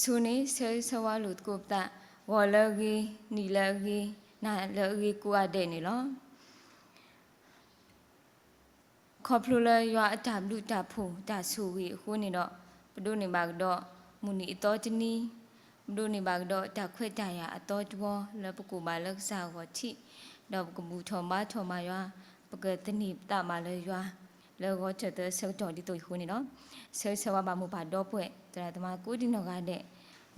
ဆိန့ၣ် ဆၢဂ့ၤဆၢဝါလိာ်သကိးပသး ဂီၤလၢအဂ့ၤ, နံၤလၢအဂ့ၤ, နၤလၢအဂ့ၤကိးဂၤဒဲးန့ၣ်လီၤ. ခီဖျိလၢယွၤအတၢ်ဘျုးတၢ်ဖှိၣ်တၢ်ဆိၣ်ဂ့ၤအဃိန့ၣ်ဒီး, ပဒိးန့ၢ်ဘၣ်ကဒီး မုၢ်နံၤအသီတနံၤ, ပဒိးန့ၢ်ဘၣ်ကဒီးတၢ်ခွဲးတၢ်ယာ်အသီတဝီ လၢပကိးဘၣ်လၢကစၢ်အဂီၤထံး, ဒီးပကဘူၣ်ထီၣ်ဘါထီၣ်မၤယွၤ, ပကသန့ၤပသးမၤလၢယွၤ လၢဂီၤထၢၣ်သၢဆၢကတီၢ်ဒ်သိးအံၤအဃိန့ၣ်ဒီး, ဆၢဂ့ၤဆၢဝါဘၣ်မိၢ်ပၢ်ဒီပုၢ်ဝဲၢ် သရၣ်သမါကိးဒံနီၢ်ဂၤဒဲး,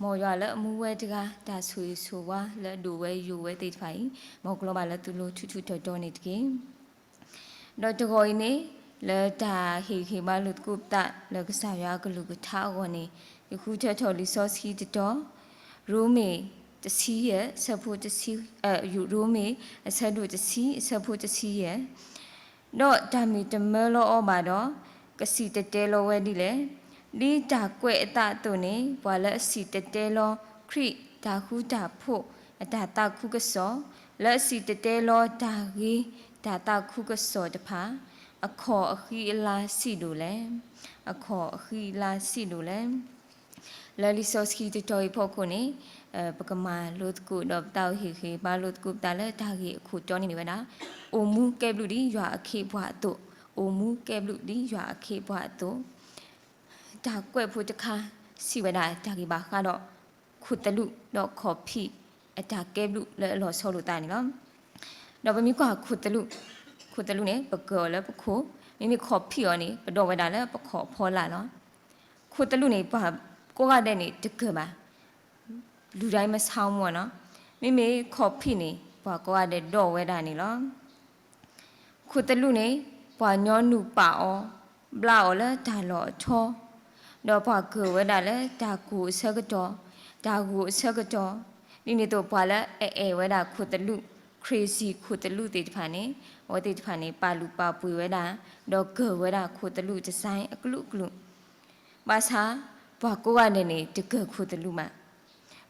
မ်ယွၤလၢအမူဝဲတဂၤ တၢ်ဆိၣ်ဂ့ၤဆိၣ်ဝါလၢအဒိၣ်ဝဲယိာ်ဝဲသ့ၣ်တဖၣ်အံၤ, မ်ကလီၤဘၣ်လၢသုလိၤထူးထူးတီၤတီၤန့ၣ်တက့ၢ်. ဒီးတဂီၤအံၤန့ၣ်, လၢတၢ်ဟ့ၣ်ဂံၢ်ဟ့ၣ်ဘါလိာ်သကိးပသးလၢကစၢ်ယွၤအကလုၢ်ကထါအဂီၢ်န့ၣ်, ယဃုထၢထီၣ်လံာ်စီဆှံတတီၤ, ရိမ့ၤတဆံယဲၢ်, အဆၢဖိတဆံ, ရိမ့ၤအဆၢဒိၣ်တဆံ အဆၢဖိတဆံယဲၢ်, ဒီးတၢ်မ့ၢ်တမၢလီၤအီၤဘၣ်ဒီး, ကစံၣ်တဲၤတဲလီၤဝဲဒ်လဲၣ်. ဒ်တၢ်ကွဲးအသးအသိးန့ၣ်, ပှၤလၢအစံၣ်တဲၤတဲလီၤခရံာ်တၢ်ဃူတၢ်ဖိးအတၢ်သးခုကစီၣ်, လၢအစံၣ်တဲၤတဲလီၤတၢ်ဂ့ၤတၢ်သးခုကစီၣ်တဖၣ်, အခီၣ်အဃံအလၤဆံးဒိၣ်လဲၣ်. အခီၣ်အဃံအလၤဆံးဒိၣ်လဲၣ်. လၢလံာ်စီဆှံတတီၤအံၤအဖီခိၣ်န့ၣ်, ပကမၤလိသကိးဒီးပသးအိၣ်ဟ့ၣ်ဂံၢ်ဟ့ၣ်ဘါလိာ်သကိးပသးလၢတၢ်ဂ့ၢ်အခိၣ်တီန့ၣ်မ့ၢ်ဝဲဒၣ်, အိၣ်မူကဲဘျုးဒ်ယွၤအခ့အပှၤအသိး, အိၣ်မူကဲဘျုးဒ်ယွၤအခ့အပှၤအသိး. တၢ်ကွဲးဖိတခါ စံးဝဲဒၣ်တၢ်ဂ့ၢ်ဘၣ်ဃးဒီး ခိၣ်သလုးဒီးခီၣ်ဖံးအတၢ်ကဲဘျုးလၢအလီၤဆီလိာ်သးန့ၣ်လီၤ. ဒီးပမ့ၢ်ကွၢ်ခိၣ်သလုး, ခိၣ်သလုးန့ၣ် ပကၢၢ်အီၤလၢပခိၣ်, မ့မ့ၢ်ခီၣ်ဖံးအီၤန့ၣ် ပဒိးဝဲဒၣ်လၢပခီၣ်အဖီလာ်လီၤ. ခိၣ်သလုးန့ၣ် ပှၤကိးဂၤဒဲးန့ၣ်တကၢၢ်ဘၣ်, လူတိုင်းမဆါမူနီၤ. မ့မ့ၢ်ခီၣ်ဖံးန့ၣ် ပှၤကိးဂၤဒဲးဒိးဝဲဒၣ်န့ၣ်လီၤ. ခိၣ်သလုးန့ၣ် ပှၤညီနုၢ်ပာ်အီၤ, ဘျါအီၤလၢတၢ်လီၢ်အထီ, ဒီးပှၤကၢၢ်ဝဲဒၣ်လၢတၢ်ကူၣ်အဆၢကတီၢ်, တၢ်ဂိၢ်အဆၢကတီၢ်, ဒ်န့ၣ်အသိးပှၤလၢအအဲၣ်ဝဲဒၣ်ခိၣ်သလုး, crazy ခိၣ်သလုးသ့ၣ်တဖၣ်န့ၣ်, အဝဲသ့ၣ်တဖၣ်န့ၣ် ပာ်လုၢ်ပာ်ပှ့ၤဝဲဒၣ်, ဒီးကၢၢ်ဝဲဒၣ်ခိၣ်သလုး design အကလုာ်ကလုာ် ဘၣ်ဆၣ် ပှၤကိးဂၤဒဲးန့ၣ် တကၢၢ်ခိၣ်သလုးဘၣ်.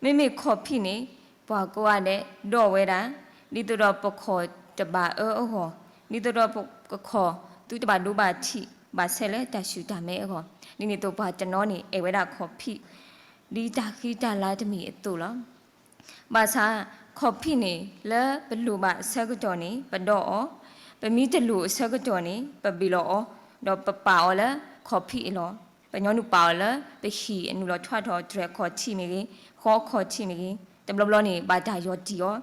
မ့မ့ၢ်ခီၣ်ဖံးန့ၣ် ပှၤကိးဂၤဒဲးဒိးဝဲဒၣ်, ဒ်သိးဒီးပခီၣ်တဘၣ်အၢအဂီၢ်, ဒ်သိးဒီးပကခီၣ်သုတဘၣ်ဒိဘၣ်ထံး ဘၣ်ဆဲးလၢတၢ်ဆူၣ်တၢ်မဲအဂီၢ်, ဒ်န့ၣ်အသိးပှၤတနီၤန့ၣ် အဲၣ်ဝဲဒၣ်ခီၣ်ဖံး ဒ်တၢ်ဃံတၢ်လၤတမံၤအသိးလီၤ. ဘၣ်ဆၣ် ခီၣ်ဖံးန့ၣ် လၢပလိၣ်ဘၣ်အဆၢကတီၢ်န့ၣ် ပဒိးအီၤ, ပမ့ၢ်တလိၣ်အဆၢကတီၢ်န့ၣ် ပဘ့ၣ်လီၤအီၤ, ဒီးပပာ်အီၤလၢခီၣ်ဖံးအလီၢ်, ပညီနုၢ်ပာ်အီၤလၢပဟံၣ်အနုာ်လီၤထွဲထီၣ်တြဲၤခီၣ်ထံးမ့ၢ်ဂ့ၤ, ဃီခီၣ်ထံးမ့ၢ်ဂ့ၤ, တဘျီဘျီန့ၣ် ဘၣ်တၢ်ယီၤတံၢ်အီၤ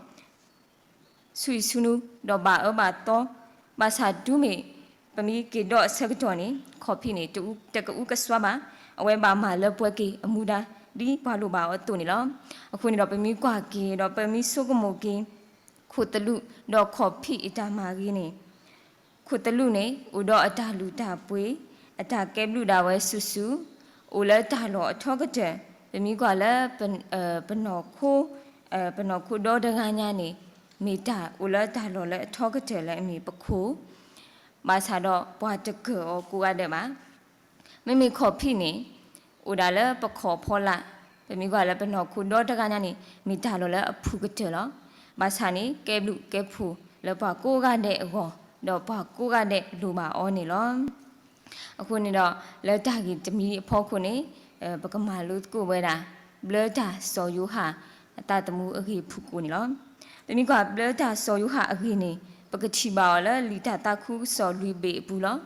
ဆူၣ်ဆူနူ ဒီးဘၣ်အၢဘၣ်သီ, ဘၣ်ဆၣ်တုၤမ့ၢ်ပမ့ၢ်က့ၤဒိးအဆၢကတီၢ်န့ၣ် ခီၣ်ဖံးန့ၣ် တကအုကစွါဘၣ်, အဝဲဘၣ်မၤလၢပှဲၤက့ၤအမူဒါ ဒ်ပှၤလိၣ်ဘၣ်အီၤအသိးန့ၣ်လီၤ. အဃိန့ၣ်ဒီးပမ့ၢ်ကွၢ်က့ၤဒီးပမ့ၢ်ဆိကမိၣ်က့ၤ ခိၣ်သလုးဒီးခီၣ်ဖံးအတၢ်မၤဂ့ၤန့ၣ် ခိၣ်သလုးန့ၣ် အိၣ်ဒီးအတၢ်လုၢ်တၢ်ပှ့ၤ, အတၢ်ကဲဘျုးဒၣ်ဝဲစုာ်စုာ်, အိၣ်လၢတၢ်လီၢ်အထီကတၢၢ်, ပမ့ၢ်ကွၢ်လၢ ပနီၢ်ခိ, ပနီၢ်ခိဒီတဂၤညါန့ၣ် မ့ၢ်တၢ်အိၣ်လၢတၢ်လီၢ်လၢအထီကတၢၢ်လၢအမ့ၢ်ပခိၣ်, ဘၣ်ဆၣ်ဒီးပှၤတကၢၢ်အီၤကိးဂၤဒဲးဘၣ်. မ့မ့ၢ်ခီၣ်ဖံးန့ၣ် အိၣ်ဒၣ်လၢပခီၣ်ဖီလာ်, ပမ့ၢ်ကွၢ်လၢပနီၢ်ခိဒီတဂၤညါန့ၣ် မ့ၢ်တၢ်လီၢ်လၢအဖုၣ်ကတၢၢ်လီၤ. ဘၣ်ဆၣ်န့ၣ် ကဲဘျုးကဲဖှိၣ်လၢပှၤကိးဂၤဒဲးအဂီၢ်, ဒီးပှၤကိးဂၤဒဲးလိၣ်ဘၣ်အီၤန့ၣ်လီၤ. အဃိန့ၣ်ဒီး လၢတၢ်ဂ့ၢ်တမံၤအဖီခိၣ်န့ၣ် ပကမၤလိသကိးဝဲဒၣ် ဘျၢတၢ်စီၤယိၤဟၣ်အသးသမူအဂ့ၢ်ဖုၣ်ကိာ်န့ၣ်လီၤ. ပမ့ၢ်ကွၢ်ဘျၢတၢ်စီၤယိၤဟၣ်အဂ့ၢ်န့ၣ် ပကထံၣ်ဘၣ်အီၤလၢလံာ်တၢ်သးခုကစီၣ်လွံၢ်ဘ့ၣ်အပူၤလီၤ.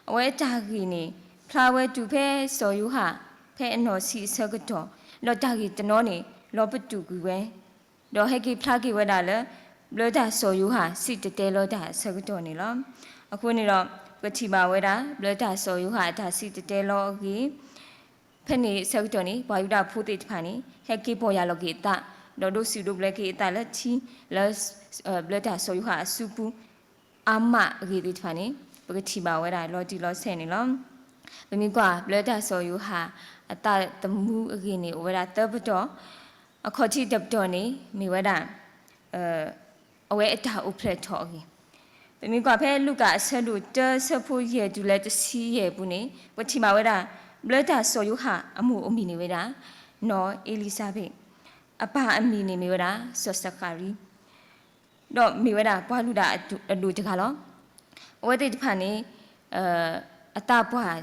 အဝဲတၢ်ဂ့ၢ်န့ၣ် ဖျါဝဲတုၤဖဲစီၤယိၤဟၣ် ဖဲအနီၢ်ဆံးအဆၢကတီၢ်, ဒီးတၢ်ဂ့ၢ်တနီၤန့ၣ် လီၤပတုာ်ကွံာ်ဝဲ ဒီးဟဲက့ၤဖျါက့ၤဝဲဒၣ်လၢ ဘျၢတၢ်စီၤယိၤဟၣ်စံၣ်တဲၤတဲလီၤတၢ်အဆၢကတီၢ်န့ၣ်လီၤ. အဃိန့ၣ်ဒီး ပကထံၣ်ဘၣ်ဝဲဒၣ် ဘျၢတၢ်စီၤယိၤဟၣ်အတၢ်စံၣ်တဲၤတဲလီၤအဂ့ၢ်, ဖဲန့ၣ်အဆၢကတီၢ်န့ၣ် ပှၤယူဒၤဖိသ့ၣ်တဖၣ်န့ၣ် ဟဲက့ၤပီၢ်ယၢ်လီၤက့ၤအသး, ဒီးဒိးစံၣ်ဒိးဘျၢက့ၤအသးလၢထံ လၢ ဘျၢတၢ်စီၤယိၤဟၣ်အစုပူၤ အါမးအဂ့ၢ်သ့ၣ်တဖၣ်န့ၣ် ပကထံၣ်ဘၣ်ဝဲဒၣ်လီၤတံၢ်လီၤဆဲးန့ၣ်လီၤ. ပမ့ၢ်ကွၢ်ဘျၢတၢ်စီၤယိၤဟၣ်အသးသမူအဂ့ၢ်န့ၣ် အိၣ်ဝဲဒၣ်သၢပတီၢ်, အခီၣ်ထံးတပတီၢ်န့ၣ် မ့ၢ်ဝဲဒၣ် အဝဲအတၢ်အိၣ်ဖျဲၣ်ထီၣ်အဂ့ၢ်, ပမ့ၢ်ကွၢ်ဖဲလူၤကၣ်အဆၢဒိၣ်တၢ ဆၢဖိယဲၢ်တုၤလၢတဆံယဲၢ်အပူၤန့ၣ် ပထံၣ်ဘၣ်ဝဲဒၣ် ဘျၢတၢ်စီၤယိၤဟၣ်အမိၢ်အမံၤန့ၣ်ဝဲဒၣ် နီၢ်အ့လံၤစၤဘ့း, အပၢ်အမံၤန့ၣ်မ့ၢ်ဝဲဒၣ် စီၤစဃၤရံ ဒီးမ့ၢ်ဝဲဒၣ်ပှၤလုၢ်တၢ်အဒိၣ်တဂၤလီၤ. အဝဲသ့ၣ်တဖၣ်န့ၣ် အသးပှၢ်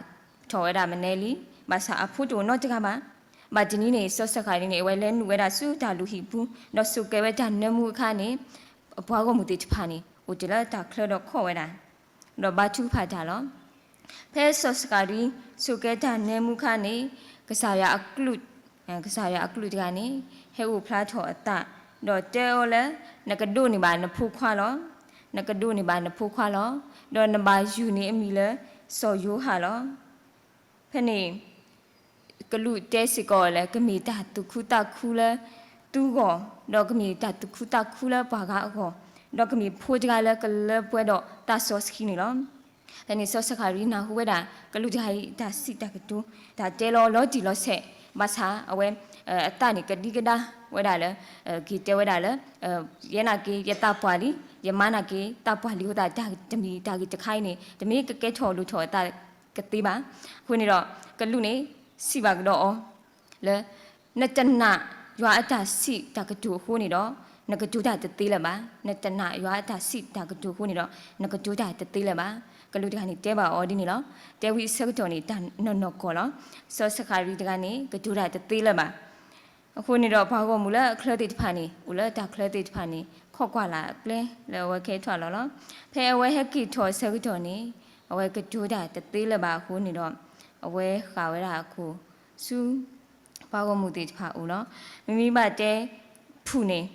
ထီၣ်ဝဲဒၣ်မနုၤလံ, ဘၣ်ဆၣ်အဖိတအိၣ်နီတဂၤဘၣ်. ဘၣ်တနံၤန့ၣ် စီၤစဃၤရံန့ၣ် အဝဲလဲၤနုာ်ဝဲဒၣ်ဆူတၢ်လူၤဟံၣ်ပူၤ ဒီးစိာ်ကဲဝဲတၢ်နၢမူအခါန့ၣ် အပှၤဂီၢ်မုၢ်သ့ၣ်တဖၣ်န့ၣ် အိၣ်တ့ၢ်လၢတၢ်ချၢဒီးခီၣ်ဝဲဒၣ် ဒီးဘါထုကဖၣ်တၢ်လီၤ. ဖဲစီၤစဃၤရံ စိာ်ကဲတၢ်နၢမူအခါန့ၣ် ကစၢ်ယွၤအက ကစၢ်ယွၤအကလူးတဂၤန့ၣ် ဟဲအိၣ်ဖျါထီၣ်အသး ဒီးတဲအီၤလၢ နကဒိးန့ၢ်ဘၣ်နဖိခွါလီၤ. နကဒိးန့ၢ်ဘၣ်နဖိခွါလီၤ. ဒီးနဘၣ်ယုၢ်န့ၢ်အမံၤလၢ စီၤယိၤဟၣ်လီၤ. ဖဲန့ၣ် ကလူးတဲစ့ၢ်ကီးအီၤလၢ ကမ့ၢ်တၢ်သူၣ်ခုသးခုလၢသုဂီၢ်, ဒီးကမ့ၢ်တၢ်သူၣ်ခုသးခုလၢပှၤဂၤအဂီၢ်, ဒီးကမ့ၢ်ဖိတဂၤလၢကလၢပှဲၤဒီးသးစီဆှံန့ၣ်လီၤ. ဖဲန့ၣ်စီၤစဃၤရံနၢ်ဟူဝဲဒၣ် ကလူးတဂၤအံၤတၢ်စံးတၢ်ကတိၤ, တၢ်တဲလီၤလီၤတံၢ်လီၤဆဲး, ဘၣ်ဆၣ်အဝဲ အသးန့ၣ်ကဒံကဒါဝဲဒၣ်လၢ က့ၤတဲဝဲဒၣ်လၢ ယဲနာ်က့ ယသးပှၢ်လံ, ယမါနာ်က့ သးပှၢ်လံအဃိသတး တၢ်တမံၤတၢ်ဂ့ၢ်တခါအံၤန့ၣ် တမ့ၢ်ကကဲထီၣ်လိၣ်ထီၣ်အသးကသ့ဘၣ်. အဃိန့ၣ်ဒီး ကလူးန့ၣ် စံးဘၣ်ကဒီးအီၤ လၢ နတနာ်ယွၤအတၢ်စံးတၢ်ကတိၤအဃိန့ၣ်ဒီး နကတိၤတၢ်တသ့လၢၤဘၣ်. နတနာ်ယွၤအတၢ်စံးတၢ်ကတိၤအဃိန့ၣ်ဒီး နကတိၤတၢ်တသ့လၢၤဘၣ်. ကလူးတဂၤန့ၣ်တဲဘၣ်အီၤဒ်န့ၣ်လီၤ. တဲဝံၤအဆၢကတီၢ်န့ၣ် တၢ်နီၢ်နီၢ်ကီၢ်လီၤ. စီၤစဃၤရံတဂၤန့ၣ် ကတိၤတၢ်တသ့လၢၤဘၣ်. အဃိန့ၣ်ဒီးပှၤဂီၢ်မုၢ်လၢအချၢသ့ၣ်တဖၣ်န့ၣ် အိၣ်လၢတၢ်ချၢသ့ၣ်တဖၣ်န့ၣ် ခိးကွၢ်လၢ်အပျဲလၢအဝဲကဟဲထီၣ်လီၤလီၤ. ဖဲအဝဲဟဲက့ၤထီၣ်အဆၢကတီၢ်န့ၣ် အဝဲကတိၤတၢ်တသ့လၢၤဘၣ်အဃိန့ၣ်ဒီး အဝဲဃာ်ဝဲဒၣ်အခိၣ်ဆူ ပှၤဂီၢ်မုၢ်သ့ၣ်တဖၣ်အအိၣ်လီၤ. မ့မ့ၢ်ဘၣ်တဲဖုၣ်န့ၣ်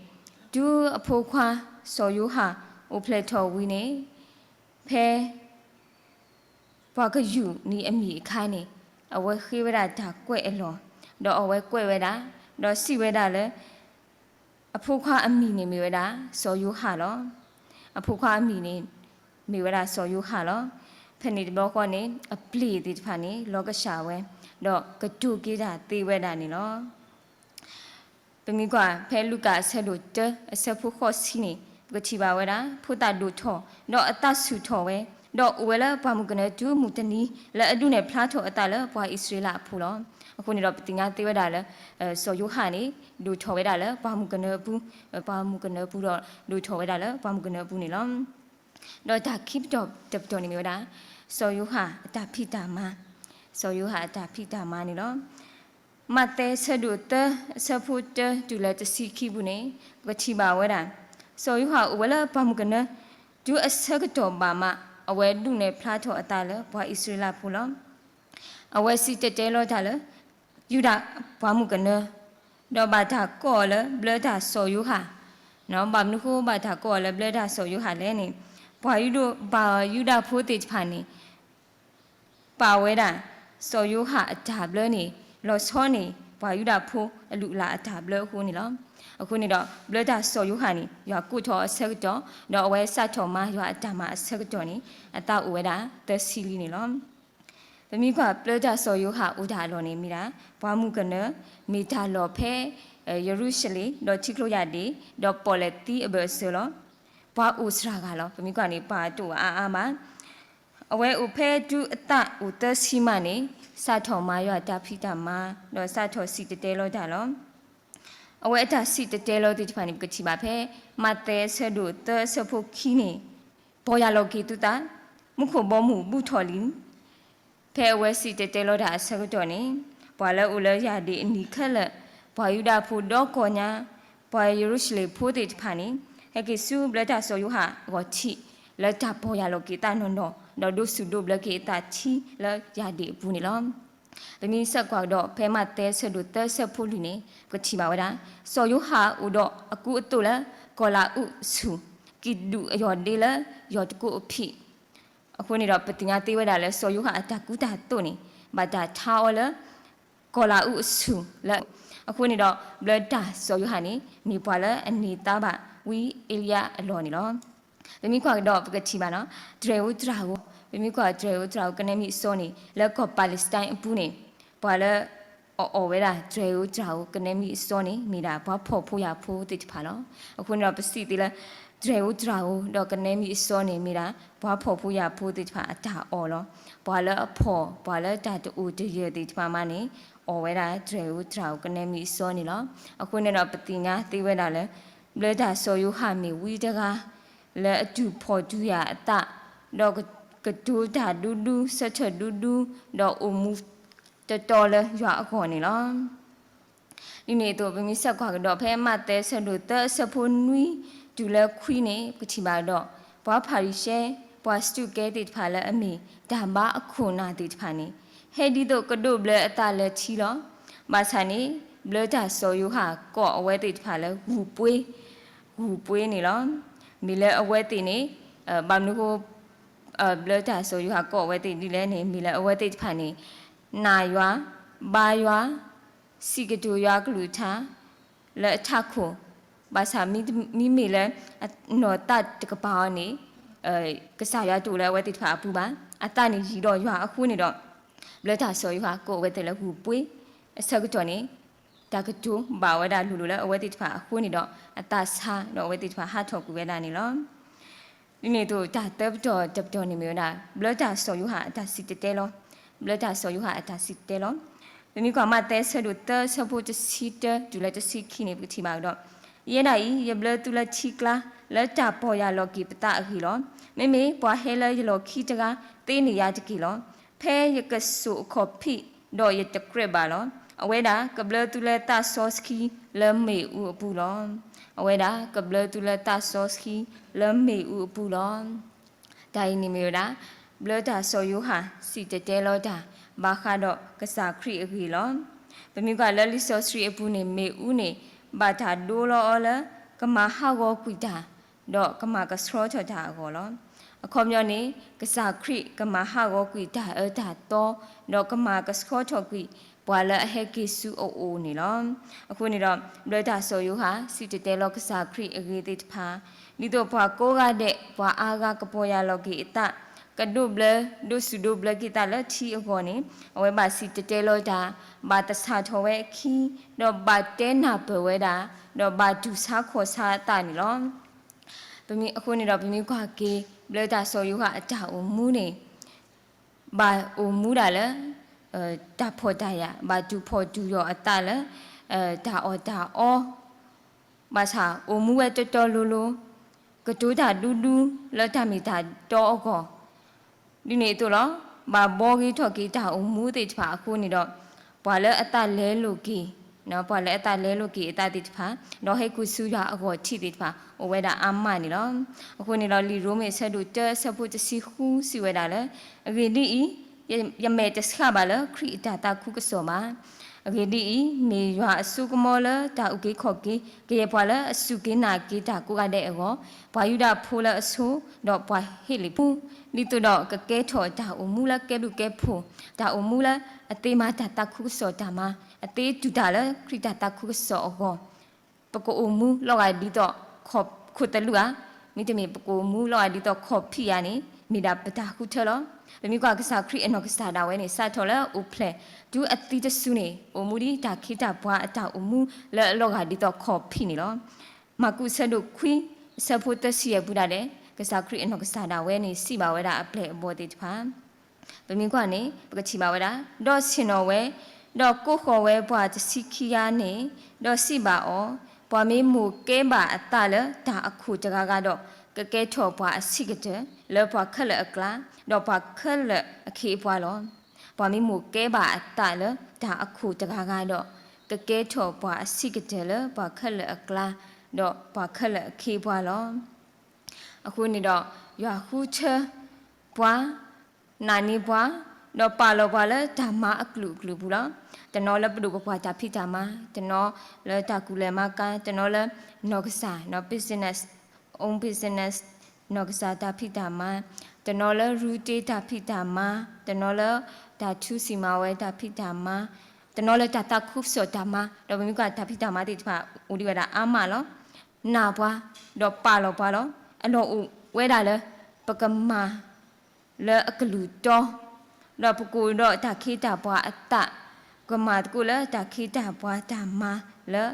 တုၤအဖိခွါစီၤယိၤဟၣ်အိၣ်ဖျဲၣ်ထီၣ်ဝံၤန့ၣ် ဖဲ ပှၤကယူာ်န့ၢ်အမံၤအခါန့ၣ် အဝဲဃ့ဝဲဒၣ်တၢ်ကွဲးအလီၢ်, ဒီးအဝဲကွဲးဝဲဒၣ်, ဒီးစံးဝဲဒၣ်လၢ အဖိခွါအမံၤန့ၣ်မ့ၢ်ဝဲဒၣ်စီၤယိၤဟၣ်လီၤ. အဖိခွါအမံၤန့ၣ် မ့ၢ်ဝဲဒၣ်စီၤယိၤဟၣ်လီၤ. ဖဲန့ၣ်တဘျီဃီန့ၣ် အပျ့ၢ်သ့ၣ်တဖၣ်န့ၣ် လီၤကဆှၣ်ဝဲ, ဒီးကတိၤက့ၤတၢ်သ့ဝဲဒၣ်န့ၣ်လီၤ. ပမ့ၢ်ကွၢ်ဖဲလူၤကၣ်အဆၢဒိၣ်တၢ အဆၢဖိဃိးဆံန့ၣ် ပကထံၣ်ဘၣ်ဝဲဒၣ် ဖိသၣ်ဒိၣ်ထီၣ် ဒီးအသးဆူၣ်ထီၣ်ဝဲ, ဒီးအိၣ်ဝဲလၢပှၢ်မုၢ်ကနၢတုၤမုၢ်တနံၤ လၢအဒုးနဲၣ်ဖျါထီၣ်အသးလၢပှၤအံၣ်စရ့လးအဖိလီၤ. အဃိန့ၣ်ဒီးပသ့ၣ်ညါသ့ဝဲဒၣ်လၢ စီၤယိၤဟၣ်န့ၣ် ဒိၣ်ထီၣ်ဝဲဒၣ်လၢပှၢ်မုၢ်ကနၢအပူၤ, ပှၢ်မုၢ်ကနၢအပူၤဒီး ဒိၣ်ထီၣ်ဝဲဒၣ်လၢပှၢ်မုၢ်ကနၢအပူၤန့ၣ်လီၤ. ဒီးတၢ်ခံပတီၢ်တပတီၢ်န့ၣ်မ့ၢ်ဝဲဒၣ် စီၤယိၤဟၣ်အတၢ်ဖံးတၢ်မၤ, စီၤယိၤဟၣ်အတၢ်ဖံးတၢ်မၤန့ၣ်လီၤ. မးသဲအဆၢဒိၣ်သၢ အဆၢဖိတၢတုၤလၢတဆံခံပူၤန့ၣ် ပကထံၣ်ဘၣ်ဝဲဒၣ် စီၤယိၤဟၣ်အိၣ်ဝဲလၢပှၢ်မုၢ်ကနၢ တုၤအဆၢကတီၢ်ဘၣ်မး အဝဲဒုးနဲၣ်ဖျါထီၣ်အသးလၢပှၤအံၣ်စရ့လးဖိလီၤ. အဝဲစံၣ်တဲၤတဲလီၤတၢ်လၢ ယူဒၤပှၢ်မုၢ်ကနၢ ဒီးဘၣ်တၢ်ကိးအီၤလၢဘျၢတၢ်စီၤယိၤဟၣ်, ဘၣ်မနုၤဃိဘၣ်တၢ်ကိးအီၤလၢဘျၢတၢ်စီၤယိၤဟၣ်လဲၣ်န့ၣ် ပှၤယူဒၤဖိသ့ၣ်တဖၣ်န့ၣ် ပာ်ဝဲဒၣ် စီၤယိၤဟၣ်အတၢ်ဘျၢန့ၣ် လီၤဆီန့ၢ် ပှၤယူဒၤဖိအလုၢ်အလၢ်အတၢ်ဘျၢအဃိန့ၣ်လီၤ. အဃိန့ၣ်ဒီး ဘျၢတၢ်စီၤယိၤဟၣ်န့ၣ် ယွၤကိးထီၣ်အဆၢကတီၢ် ဒီးအဝဲစးထီၣ်မၤယွၤအတၢ်မၤအဆၢကတီၢ်န့ၣ် အသးအိၣ်ဝဲဒၣ်သၢဆံလံန့ၣ်လီၤ. ပမ့ၢ်ကွၢ်ဘျၢတၢ်စီၤယိၤဟၣ်အိၣ်တၢ်အလီၢ်န့ၣ်မ့ၢ်ဒၣ် ပှၢ်မုၢ်ကနၢ မ့ၢ်တၢ်လီၢ်ဖဲ ယရူၤၡလ့ၣ် ဒီးထံကျိယၢ်ဒ့ၣ် ဒီးပီၣ်လဲၣ်သံအဘၢၣ်အစၢၤလီၤ. ပှၤအိၣ်စှၤဂၤလီၤ. ပမ့ၢ်ကွၢ်န့ၣ် ပှၤတအိၣ်အါအါဘၣ်. အဝဲအိၣ်ဖဲတုၤအသးအိၣ်သၢဆံမးန့ၣ် စးထီၣ်မၤယွၤတၢ်ဖံးတၢ်မၤ ဒီးစးထီၣ်စံၣ်တဲၤတဲလီၤတၢ်လီၤ. အဝဲအတၢ်စံၣ်တဲၤတဲလီၤသ့ၣ်တဖၣ်န့ၣ် ပကထံၣ်ဘၣ်ဖဲ မးသဲအဆၢဒိၣ်သၢအဆၢဖိခံန့ၣ် ပီၢ်ယၢ်လီၤက့ၤသုသး, မူခိၣ်ဘီမုၢ်ဘူးထီၣ်လံ. ဖဲအဝဲစံၣ်တဲၤတဲလီၤတၢ်အဆၢကတီၢ်န့ၣ် ပှၤလၢအိၣ်လၢယၢ်ဒ့ၣ်အနံၤခဲလၢာ်, ပှၤယူဒၤဖိဒီကိးညါ, ပှၤယရူၤၡလ့ၣ်ဖိသ့ၣ်တဖၣ်န့ၣ် ဟဲက့ၤဆူဘျၢတၢ်စီၤယိၤဟၣ်အဂီၢ်ထံး လၢတၢ်ပီၢ်ယၢ်လီၤက့ၤသးနီၢ်နီၢ် ဒီးဒိးဆူၣ်ဒိးဘျၢက့ၤအသးထံလၢယၢ်ဒ့ၣ်အပူၤန့ၣ်လီၤ. ပမ့ၢ်ဆဲးကွၢ်ကဒီးဖဲမးသဲအဆၢဒိၣ်သၢအဆၢဖိလွံၢ်န့ၣ် ပကထံၣ်ဘၣ်ဝဲဒၣ် စီၤယိၤဟၣ်အိၣ်ဒီးအကူအသိးလၢကီၢ်လးအူအဆူၣ်, ကံၣ်ဒူၣ်အယီၢ်ဒ့လၢယီၢ်တကိးအဖံး အဃိန့ၣ်ဒီး ပသ့ၣ်ညါသ့ဝဲဒၣ်လၢစီၤယိၤဟၣ်အတၢ်ကူတၢ်သိးန့ၣ် ဘၣ်တၢ်ထါအီၤလၢ ကီၢ်လးအူအဆူၣ်လၢ အဃိန့ၣ်ဒီး ဘျၢတၢ်စီၤယိၤဟၣ်န့ၣ် မ့ၢ်ပှၤလၢအန့ၢ်သါဘၣ်ဝံအ့လံယၤအလီၢ်န့ၣ်လီၤ. ပမ့ၢ်ကွၢ်ကဒီးပကထံၣ်ဘၣ်နီၤ တြဲၤဧိၤတြၤဧိၤ, ပမ့ၢ်ကွၢ်တြဲၤဧိၤတြၤဧိၤကနဲမံၤအစီန့ၣ် လၢကီၢ် Palestine အပူၤန့ၣ် ပှၤလၢ အအီၣ်ဝဲဒၣ်တြဲၤဧိၤတြၤဧိၤကနဲမံၤအစီန့ၣ် မ့ၢ်ဒၣ်ပှၤဖှီၣ်ဖိယာ်ဖိသ့ၣ်တဖၣ်လီၤ. အဃိန့ၣ်ဒီးပစံးသ့လၢ တြဲၤဧိၤတြၤဧိၤဒီးကနဲမံၤအစီန့ၣ် မ့ၢ်ဒၣ်ပှၤဖှီၣ်ဖိယာ်ဖိသ့ၣ်တဖၣ်အတၢ်အီၣ်လီၤ. ပှၤလၢအဖှီၣ် ပှၤလၢတၢ်တအိၣ်တယၢၢ်သ့ၣ်တဖၣ်မးန့ၣ် အီၣ်ဝဲဒၣ်တြဲၤဧိၤတြၤဧိၤကနဲမံၤအစီန့ၣ်လီၤ. အဃိန့ၣ်ဒီးပသ့ၣ်ညါသ့ဝဲဒၣ်လၢ ဘျၢတၢ်စီၤယိၤဟၣ်မ့ၢ်ဝံတဂၤ လၢအတူၢ်ဖှီၣ်တူၢ်ယာ်အသး ဒီးကတိၤတၢ်ဒူဒူ ဆၢထၢၣ်ဒူဒူ ဒီးအိၣ်မူတတီလၢယွၤအဂီၢ်န့ၣ်လီၤ. ဒ်န့ၣ်အသိး ပမ့ၢ်ဆဲးကွၢ်ကဒီးဖဲမးသဲအဆၢဒိၣ်သၢအဆၢဖိနွံတုၤလၢခွံန့ၣ် ပကထံၣ်ဘၣ်ကဒီး ပှၤဖၤရံၤၡဲ ပှၤစတူးကဲသ့ၣ်တဖၣ်လၢအမ့ၢ်တၢ်ဘါအခိၣ်နၢ်သ့ၣ်တဖၣ်န့ၣ် ဟဲဒ်သိးကဒိးဘျၢအသးလၢထံလီၤ. ဘၣ်ဆၣ်န့ၣ် ဘျၢတၢ်စီၤယိၤဟၣ်ကိးအဝဲသ့ၣ်တဖၣ်လၢဂုၢ်ပှ့ၤ, ဂုၢ်ပှ့ၤန့ၣ်လီၤ. မ့ၢ်လၢအဝဲသ့ၣ်န့ၣ် ဘၣ်မနုၤအဃိ ဘျၢတၢ်စီၤယိၤဟၣ်ကိးအဝဲသ့ၣ်ဒ်လဲၣ်န့ၣ် မ့ၢ်လၢအဝဲသ့ၣ်တဖၣ်န့ၣ် နာ်ယွၤ, ဘါယွၤ, စံးကတိၤယွၤကလုၢ်ကထါ လၢအထးခိၣ်, ဘၣ်ဆၣ်မ့မ့ၢ်လၢ နီၢ်သးတကပၤအီၤန့ၣ် ကစၢ်ယွၤတအိၣ်လၢအဝဲသ့ၣ်တဖၣ်အပူၤဘၣ်. အသးန့ၣ်ယံၤဒီးယွၤအဃိန့ၣ်ဒီး ဘျၢတၢ်စီၤယိၤဟၣ်ကိးအဝဲသ့ၣ်လၢဂုၢ်ပှ့ၤ အဆၢကတီၢ်န့ၣ် တၢ်ကတိၤဘၣ်ဝဲဒၣ်လိၤလိၤလၢအဝဲသ့ၣ်တဖၣ်အဃိန့ၣ်ဒီး အသးဆါဒီးအဝဲသ့ၣ်တဖၣ်ဟးထီၣ်ကွံာ်ဝဲဒၣ်န့ၣ်လီၤ. ဒ်န့ၣ်အသိး တၢ်သၢပတီၢ်တပတီၢ်န့ၣ်မ့ၢ်ဝဲဒၣ် ဘျၢတၢ်စီၤယိၤဟၣ်အတၢ်စံၣ်တဲၤတဲလီၤ, ဘျၢတၢ်စီၤယိၤဟၣ်အတၢ်စံၣ်တဲၤတဲလီၤ. ပမ့ၢ်ကွၢ်မးသဲအဆၢဒိၣ်သၢအဆၢဖိတဆံတၢတုၤလၢတဆံခံန့ၣ် ပကထံၣ်ဘၣ်ကဒီး ယဲဒၣ်အံၤ ယဘျၢသုလၢထံကျါ လၢတၢ်ပီၢ်ယၢ်လီၤက့ၤပသးအဂ့ၢ်လီၤ. မ့မ့ၢ်ပှၤဟဲလၢယလီၢ်ခံတဂၤ သ့န့ၢ်ယၤတက့ၢ်လီၤ. ဖဲယကစိာ်အခီၣ်ဖံး ဒီးယတကြၢးဘၣ်လီၤ. အဝဲဒၣ်ကဘျၢသုလၢသးစီဆှံလၢမ့ၣ်အူအပူၤလီၤ. အဝဲဒၣ်ကဘျၢသုလၢသးစီဆှံလၢမ့ၣ်အူအပူၤလီၤ. တၢ်အံၤန့ၣ်မ့ၢ်ဝဲဒၣ် ဘျၢတၢ်စီၤယိၤဟၣ်စံၣ်တဲၤတဲလီၤတၢ် ဘၣ်ဃးဒီးကစၢ်ခရံာ်အဂ့ၢ်လီၤ. ပမ့ၢ်ကွၢ်လၢလံာ်စီဆှံအပူၤန့ၣ် မ့ၣ်အူန့ၣ် ဘၣ်တၢ်ဒိလီၤအီၤလၢ ကမၤဟးဂီၤကွံာ်တၢ် ဒီးကမၤကဆှီထီၣ်တၢ်အဂီၢ်လီၤ. အခီပညီန့ၣ် ကစၢ်ခရံာ်ကမၤဟးဂီၤကွံာ်တၢ်အၢတၢ်သီ ဒီးကမၤကဆှီထီၣ်ကွံာ် ပှၤလၢအဟဲက့ၤဆူအအိၣ်န့ၣ်လီၤ. အဃိန့ၣ်ဒီး ဘျၢတၢ်စီၤယိၤဟၣ် စံၣ်တဲၤတဲလီၤကစၢ်ခရံာ်အဂ့ၢ်သ့ၣ်တဖၣ် ဒ်သိးပှၤကိးဂၤဒဲး ပှၤအါဂၤကပီၢ်ယၢ်လီၤက့ၤအသး ကဒိးဘျၢ ဒိးစူၣ်ဒိးဘျၢက့ၤသးလၢထံအဂီၢ်န့ၣ် အဝဲဘၣ်စံၣ်တဲၤတဲလီၤတၢ် ဘၣ်သဆၣ်ထီၣ်ဝဲအခံ ဒီးဘၣ်တဲနၢ်ပၢၢ်ဝဲဒၣ် ဒီးဘၣ်တူၢ်ဆါခီၣ်ဆါအသးန့ၣ်လီၤ. အဃိန့ၣ်ဒီး ပမ့ၢ်ကွၢ်က့ၤ ဘျၢတၢ်စီၤယိၤဟၣ်အတၢ်အိၣ်မူန့ၣ် ဘၣ်အိၣ်မူဒၣ်လၢ တၢ်ဖှီၣ်တၢ်ယာ် ဘၣ်တူၢ်ဖှီၣ်တူၢ်ယာ်အသးလၢ တၢ်အီၣ်တၢ်အီ ဘၣ်ဆၣ်အိၣ်မူဝဲတီတီလိၤလိၤ ကတိၤတၢ်ဒူဒူလၢတၢ်မ့ၢ်တၢ်တီအဂီၢ် ဒ်န့ၣ်အသိးလီၤ. ဘၣ်ဘှီဂ့ၤထီၣ်က့ၤတၢ်အိၣ်မူသ့ၣ်တဖၣ်အဃိန့ၣ်ဒီး ပှၤလၢအသးလဲလိာ်က့ၤ ပှၤလၢအသးလဲလိာ်က့ၤအသးသ့ၣ်တဖၣ် ဒီးဟဲက့ၤဆူယွၤအဂီၢ်ထံးသ့ၣ်တဖၣ် အိၣ်ဝဲဒၣ်အါမးန့ၣ်လီၤ. အဃိန့ၣ်ဒီး လံာ်ရိမ့ၤအဆၢဒိၣ်တၢအဆၢဖိတဆံဃုစံးဝဲဒၣ်လၢ အဂ့ၢ်ဒ်အံၤ, ယမဲာ်တဆှးဘၣ်လၢခရံာ်အတၢ်သးခုကစီၣ်ဘၣ်. အဂ့ၢ်ဒ်အံၤ, မ့ၢ်ယွၤအစိကမီၤလၢတၢ်အုၣ်က့ၤခီၣ်က့ၤ ကယဲၢ်ပှၤလၢအစူၢ်က့ၤနာ်က့ၤတၢ်ကိးဂၤဒဲးအဂီၢ်, ပှၤယူဒၤဖိလၢအဆိ, ဒီးပှၤဟ့းလ့ၣ်ဖိ, ဒ်သိးဒီးကကဲထီၣ်တၢ်အိၣ်မူလၢကဲဘျုးကဲဖှိၣ်, တၢ်အိၣ်မူလၢအသ့မၤတၢ်သးခုကစီၣ်တၢ်မၤ, အသ့တူၢ်တၢ်လၢခရံာ်တၢ်သးခုကစီၣ်အဂီၢ် ပကအိၣ်မူလီၤဂာ်ဒ်သိးခိၣ်သလုးဧါ, မ့တမ့ၢ်ပကအိၣ်မူလီၤဂာ်ဒ်သိးခီၣ်ဖံးဧါန့ၣ် မ့ၢ်ဒၣ်ပတၢ်ဃုထၢလီၤ. ပမ့ၢ်ကွၢ်ကစၢ်ခရံာ်အနီၢ်ကစၢ်ဒၣ်ဝဲန့ၣ် စးထီၣ်လၢအိၣ်ဖျဲၣ်တုၤအသံတစုန့ၣ် အိၣ်မူဒ်တၢ်ခ့တၢ်ပှၤအတၢ်အိၣ်မူလၢအလီၤဂာ်ဒ်သိးခီၣ်ဖံးန့ၣ်လီၤ. မၢ်ကူးအဆၢဒိၣ်ခွံ အဆၢဖိသၢဆံယဲၢ်ပူၤဒၣ်လဲာ် ကစၢ်ခရံာ်အနီၢ်ကစၢ်ဒၣ်ဝဲန့ၣ် စံးဘၣ်ဝဲဒၣ်အပျဲၢ်အဘီၣ်သ့ၣ်တဖၣ် ပမ့ၢ်ကွၢ်န့ၣ် ပကထံၣ်ဘၣ်ဝဲဒၣ်, ဒီးဆ့ၣ်နီၤဝဲ, ဒီးကိးဃီၤဝဲပှၤတဆံခံဂၤန့ၣ်, ဒီးစံးဘၣ်အီၤ, ပှၤမ့ၢ်မိၣ်ကဲဘၣ်အသးလၢတၢ်အခိၣ်တဂၤဂၤဒီး, ကကဲထီၣ်ပှၤအဆံးကတၢၢ်လၢပှၤခဲလၢာ်အကျါ, ဒီးပှၤခဲလၢာ်အခ့အပှၤလီၤ. ပှၤမ့ၢ်မိၣ်ကဲဘၣ်အသးလၢတၢ်အခိၣ်တဂၤဂၤဒီး, ကကဲထီၣ်ပှၤအဆံးကတၢၢ်လၢပှၤခဲလၢာ်အကျါ, ဒီးပှၤခဲလၢာ်အခ့အပှၤလီၤ. အဃိန့ၣ်ဒီး ယွၤဃုထၢပှၤ, နာ်န့ၢ်ပှၤ, ဒီးပာ်လီၤပှၤလၢတၢ်မၤအကလုာ်ကလုာ်ပူၤလီၤ. တနီၤလၢပဒိၣ်ပပှၢ်တၢ်ဖံးတၢ်မၤ, တနီၤလၢတၢ်ကူၣ်လဲၤမၤကၤ, တနီၤလၢနီၢ်ကစၢ်, နီၢ် business, own business, နီၢ်ကစၢ်တၢ်ဖံးတၢ်မၤ, တနီၤလၢရူတ့တၢ်ဖံးတၢ်မၤ, တနီၤလၢတၢ်ထူစံၣ်မၤဝဲတၢ်ဖံးတၢ်မၤ, တနီၤလၢတၢ်သးခုကစီၣ်တၢ်မၤ, ဒီးပမ့ၢ်ကွၢ်တၢ်ဖံးတၢ်မၤသ့ၣ်တဖၣ် အိၣ်ဒံးဝဲဒၣ်အါမးလီၤ. နာ်ပှၤ, ဒီးပာ်လီၤပှၤလီၤ. အလီၢ်အိၣ်ဝဲဒၣ်လၢ ပကမၤ လၢအကလုၢ်တီ, ဒီးပကအိၣ်ဒီးတၢ်ခ့တၢ်ပှၤအသး, ကမၤသကိးလၢတၢ်ခ့တၢ်ပှၤတၢ်မၤလၢ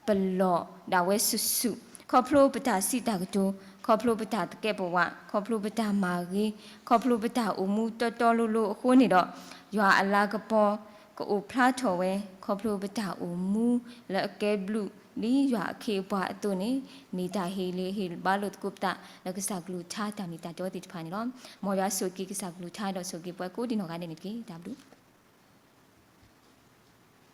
ပလီၢ်ဒၣ်ဝဲစုာ်စုာ်, ခီဖျိပတၢ်စံးတၢ်ကတိၤ, ခီဖျိပတၢ်သကဲးပဝး, ခီဖျိပတၢ်မၤဂ့ၤ, ခီဖျိပတၢ်အိၣ်မူတီတီလိၤလိၤအဃိန့ၣ်ဒီး, ယွၤအလၤကပီၤကအိၣ်ဖျါထီၣ်ဝဲ, ခီဖျိပတၢ်အိၣ်မူလၢအကဲဘျုးဒ်ယွၤအခ့အပှၤအသိးန့ၣ်, မ့ၢ်တၢ်ဟ့ၣ်လ့ၤဟ့ၣ်ဘါလိာ်သကိးပသးလၢကစၢ်ကလုၢ်ကထါတၢ်မ့ၢ်တၢ်တီသ့ၣ်တဖၣ်န့ၣ်လီၤ. မ်ယွၤဆိၣ်ဂ့ၤက့ၤကစၢ်ကလုၢ်ကထါဒီးဆိၣ်ဂ့ၤပှၤကိးဒံးနီၢ်ဂၤဒဲးန့ၣ်တက့ၢ်. တၢ်ဘျုး